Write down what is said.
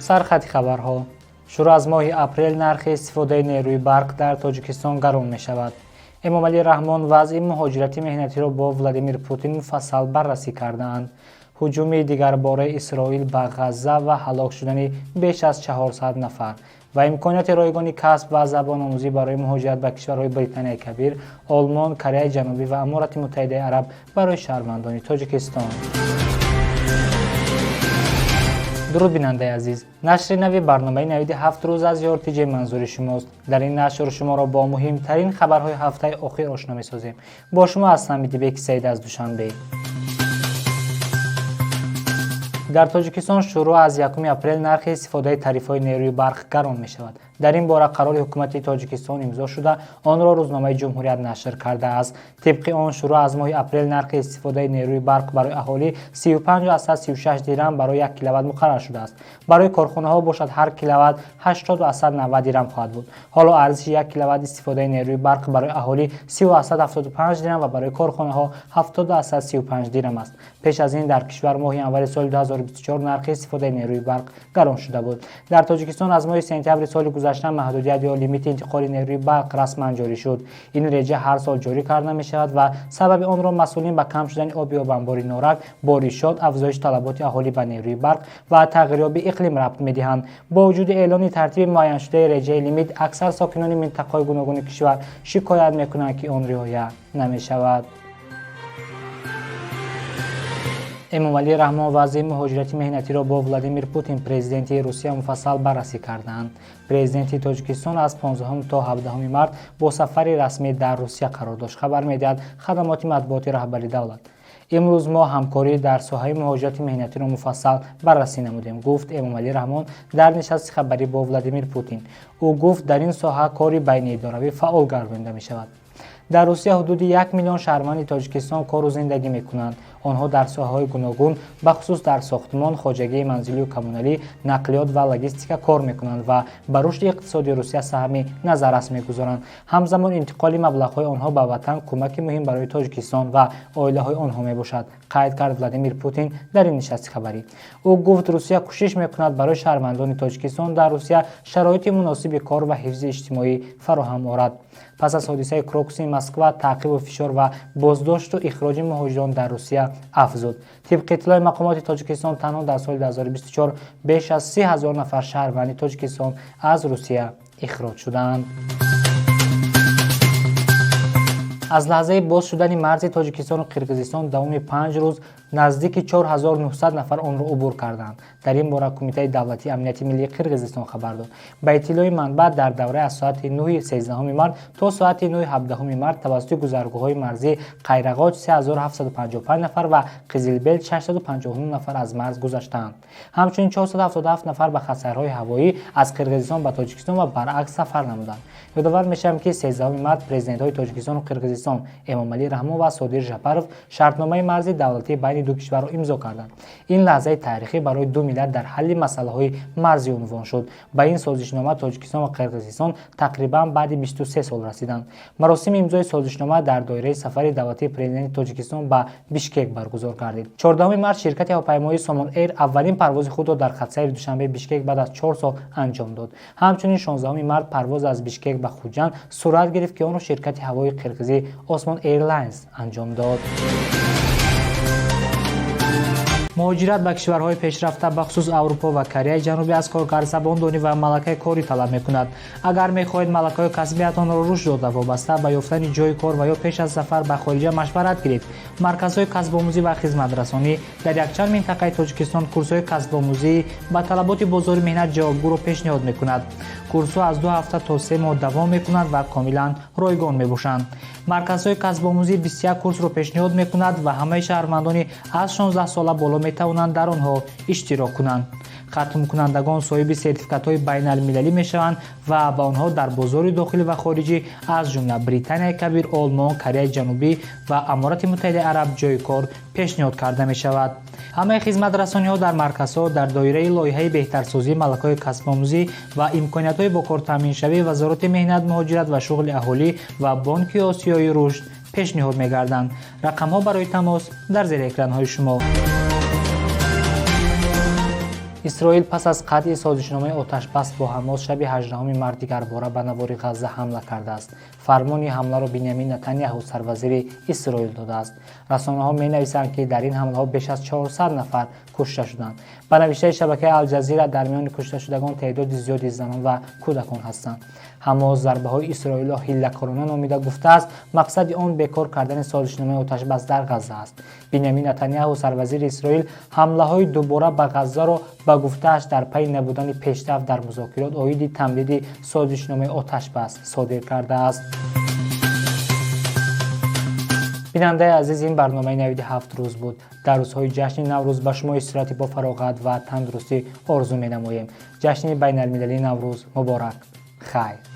Сархати хабарҳо: шурӯъ аз моҳи апрел нархи истифодаи нерӯи барқ дар Тоҷикистон гарон мешавад. Эмомалӣ Раҳмон вазъи муҳоҷирати меҳнатиро бо Владимир Путин муфассал баррасӣ кардаанд. Ҳуҷуми дигарбораи Исроил ба Ғазза ва ҳалок шудани беш аз 400 нафар ва имконияти ройгони касб ва забономӯзӣ барои муҳоҷират ба кишварҳои Британияи Кабир, Олмон, Кореяи Ҷанубӣ ва Аморати Муттаҳидаи Араб барои шаҳрвандони Тоҷикистон. Дуруд, бинандаи азиз! Нашри нави барномаи «Навиди ҳафт рӯз» аз ЮРТЖ манзури шумост. Дар ин нашр шуморо бо муҳимтарин хабарҳои ҳафтаи охир ошно месозем. Бо шумо ҳастам Идибеки Саид аз Душанбе. Дар Тоҷикистон шурӯъ аз 1 апрел нархи истифодаи тарифҳои нерӯи барқ гарон мешавад. Дар ин бора қарори ҳукумати Тоҷикистон имзо шуда, онро рӯзномаи «Ҷумҳурият» нашр кардааст. Тибқи он, шурӯъ аз моҳи апрел нархи истифодаи нерӯи барқ барои аҳолӣ 35,36 дирам барои 1 киловатт муқаррар шудааст. Барои корхонаҳо бошад, ҳар киловатт 80,90 дирам хоҳад буд. Ҳоло арзиши 1 киловатт истифодаи нерӯи барқ барои аҳолӣ 30,75 дирам ва барои корхонаҳо 70,35 дирам аст. Пеш аз ин дар кишвар моҳи январи соли 2024 нархи истифодаи нерӯи барқ гарон шуда буд. Дар Тоҷикистон аз моҳи сентябри соли гузашта маҳдудият ё лимити интиқоли нерӯи барқ расман ҷорӣ шуд. Ин реҷа ҳар сол ҷорӣ карда мешавад ва сабаби онро масъулин ба кам шудани оби обанбори Норак, боришот, афзоиши талаботи аҳолӣ ба нерӯи барқ ва тағйирёбии иқлим рабт медиҳанд. Бо вуҷуди эълони тартиби муайяншудаи реҷаи лимит, аксар сокинони минтақаҳои гуногуни кишвар шикоят мекунанд, ки он риоя намешавад. Эмомалӣ Раҳмон вазъи муҳоҷирати меҳнатиро бо Владимир Путин, президенти Русия, муфассал баррасӣ карданд. Президенти Тоҷикистон аз 15 то 17 март бо сафари расмӣ дар Русия қарор дошт, хабар медиҳад хадамоти матбуоти раҳбари давлат. Имрӯз мо ҳамкорӣ дар соҳаи муҳоҷирати меҳнатиро муфассал баррасӣ намудем, гуфт Эмомалӣ Раҳмон дар нишасти хабарӣ бо Владимир Путин. Ӯ гуфт, дар ин соҳа кори байниидоравӣ фаъол гардонида мешавад. Дар Русия ҳудуди 1 миллион шаҳрванди Тоҷикистон кору зиндагӣ мекунанд. Онҳо дар соҳаҳои гуногун, бахусус дар сохтмон, хоҷагии манзилию коммуналӣ, нақлиёт ва логистика кор мекунанд ва ба рушди иқтисоди Русия саҳми назаррас мегузоранд. Ҳамзамон интиқоли маблағҳои онҳо ба ватан кӯмаки муҳим барои Тоҷикистон ва оилаҳои онҳо мебошад, қайд кард Владимир Путин дар ин нишасти хабарӣ. Ӯ гуфт, Русия кӯшиш мекунад барои шаҳрвандони Тоҷикистон дар Русия шароити муносиби кор ва ҳифзи иҷтимоӣ фароҳам орад. Пас аз ҳодисаи Крокуси Москва таъқибу фишор ва боздошту ихроҷи муҳоҷирон дар Русия афзуд. Тибқи иттилои мақомоти Тоҷикистон, танҳо дар соли 2024 беш аз 30 000 нафар шаҳрванди Тоҷикистон аз Русия ихроҷ шуданд. Аз лаҳзаи боз шудани марзи Тоҷикистону Қирғизистон давоми 5 рӯз наздики 4900 нафар онро убур карданд. Дар ин бора Кумитаи давлатии амнияти миллии Қирғизистон хабар дод. Ба иттилои манбаъ, дар давраи аз соати 9 13 март то соати 9 17 март тавассути гузаргоҳҳои марзии Қайрағоч 3755 нафар ва Қизилбел 659 нафар аз марз гузаштаанд. Ҳамчунин 477 нафар ба хатсайрҳои ҳавоӣ аз Қирғизистон ба Тоҷикистон ва баръакс сафар намуданд. Ёдовар мешавем, ки 13 март президентҳои Тоҷикистону Қирғизистон Эмомалӣ Раҳмон ва Содир Жапаров шартномаи марзи давлатии байни ду кишварро имзо карданд. Ин лаҳзаи таърихӣ барои ду миллат дар ҳалли масъалаҳои марзӣ унвон шуд. Ба ин созишнома Тоҷикистон ва Қирғизистон тақрибан баъди 23 сол расиданд. Маросими имзои созишнома дар доираи сафари давлатии президенти Тоҷикистон ба Бишкек баргузор гардид. 14 март ширкати ҳавопаймоии Сомон Эйр аввалин парвози худро дар хатсайри Душанбе Бишкек баъд аз 4 сол анҷом дод. Ҳамчунин 16 март парвоз аз Бишкек ба Хуҷанд сурат гирифт, ки онро ширкати ҳавои қирғизӣ Осмон Эйрлайнс анҷом дод. Муҳоҷират ба кишварҳои пешрафта, бахусус Аврупо ва Кореяи Ҷанубӣ, аз коргар забондонӣ ва малакаи корӣ талаб мекунад. Агар мехоҳед малакаҳои касбиятонро рушд дода, вобаста ба ёфтани ҷойи кор ва ё пеш аз сафар ба хориҷа машварат гиред. Марказҳои касбомӯзӣ ва хизматрасонӣ дар якчанд минтақаи Тоҷикистон курсҳои касбомӯзӣ ба талаботи бозори меҳнат ҷавобгӯро пешниҳод мекунад. Курсҳо аз 2 ҳафта то 3 моҳ давом мекунанд ва комилан ройгон мебошанд. Марказҳои касбомӯзӣ 21 курсро пешниҳод мекунад ва ҳамаи шаҳрвандони аз 16 сола боло метавонанд дар онҳо иштирок кунанд. Хатмкунандагон соҳиби сертификатҳои байналмилалӣ мешаванд ва ба онҳо дар бозори дохилӣ ва хориҷӣ, аз ҷумла Британияи Кабир, Олмон, Кореяи Ҷанубӣ ва Аморати Муттаҳидаи Араб ҷойи кор пешниҳод карда мешавад. Ҳамаи хизматрасониҳо дар марказҳо дар доираи лоиҳаи беҳтарсозии малакаҳои касбомӯзӣ ва имкониятҳои бо кор таъминшавии Вазорати меҳнат, муҳоҷират ва шуғли аҳолӣ ва Бонки Осиёи рушд пешниҳод мегарданд. Рақамҳо барои тамос дар зери экранҳои шумо. Исроил пас аз қатъи созишномаи оташбас бо Ҳамос шаби 18 март дигарбора ба навори Ғазза ҳамла кардааст. Фармони ҳамларо Биньямин Нетаняҳу, сарвазири Исроил, додааст. Расонаҳо менависанд, ки дар ин ҳамлаҳо беш аз 400 нафар кушта шуданд. Ба навиштаи шабакаи Алҷазира, дар миёни кушташудагон теъдоди зиёди занон ва кӯдакон ҳастанд. Ҳамос зарбаҳои Исроилро ҳиллакорона номида, гуфтааст, мақсади он бекор кардани созишномаи оташбас дар Ғазза аст. Биньямин Нетаняҳу, сарвазири Исроил, ҳамлаҳои дубора ба Ғаззаро, ба гуфтааш, дар пайи набудани пешрафт дар музокирот оиди тамдиди созишномаи оташбас содир кардааст. Бинандаи азиз, ин барномаи навиди 7 рӯз буд. Дар рӯзҳои ҷашни Наврӯз ба шумо истироҳати бо фароғат ва тандурустӣ орзу менамоем. Ҷашни байналмилалии Наврӯз муборак. Хайр.